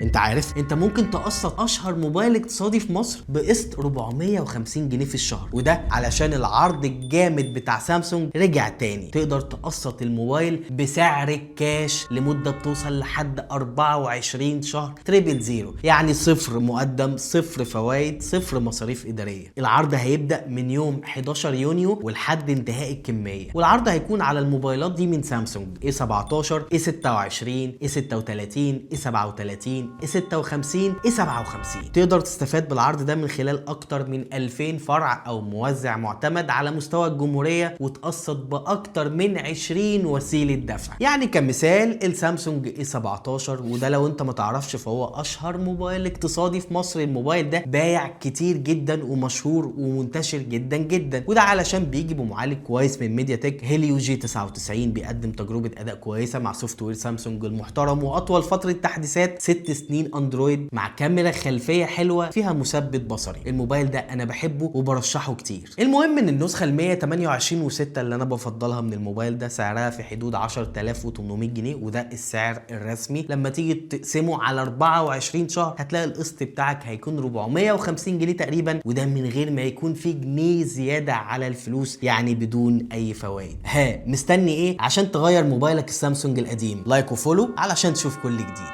انت عارف انت ممكن تقسط اشهر موبايل اقتصادي في مصر بقسط 450 جنيه في الشهر، وده علشان العرض الجامد بتاع سامسونج رجع تاني. تقدر تقسط الموبايل بسعر الكاش لمدة توصل لحد 24 شهر 000، يعني صفر مقدم، صفر فوائد، صفر مصاريف إدارية. العرض هيبدأ من يوم 11 يونيو ولحد انتهاء الكمية، والعرض هيكون على الموبايلات دي من سامسونج A17، A26، A36، A37، A56، A57. تقدر تستفاد بالعرض ده من خلال اكتر من 2000 فرع او موزع معتمد على مستوى الجمهورية، وتقسط باكتر من 20 وسيلة دفع. يعني كمثال السامسونج A17، وده لو انت ما تعرفش فهو اشهر موبايل اقتصادي في مصر. الموبايل ده بايع كتير جدا ومشهور ومنتشر جدا جدا، وده علشان بيجي بمعالج كويس من MediaTek Helio G99، بيقدم تجربة اداء كويسة مع software سامسونج المحترم، واطول فترة تحديثات 6 سنين اندرويد، مع كاميرا خلفية حلوة فيها مثبت بصري. الموبايل ده انا بحبه وبرشحه كتير. المهم ان النسخة ال 128 و6 اللي انا بفضلها من الموبايل ده سعرها في حدود 10800 جنيه، وده السعر الرسمي. لما تيجي تقسمه على 24 شهر هتلاقي القسط بتاعك هيكون 450 جنيه تقريبا، وده من غير ما يكون في جنيه زيادة على الفلوس، يعني بدون اي فوائد. ها مستني ايه عشان تغير موبايلك السامسونج القديم؟ like و follow علشان تشوف كل جديد.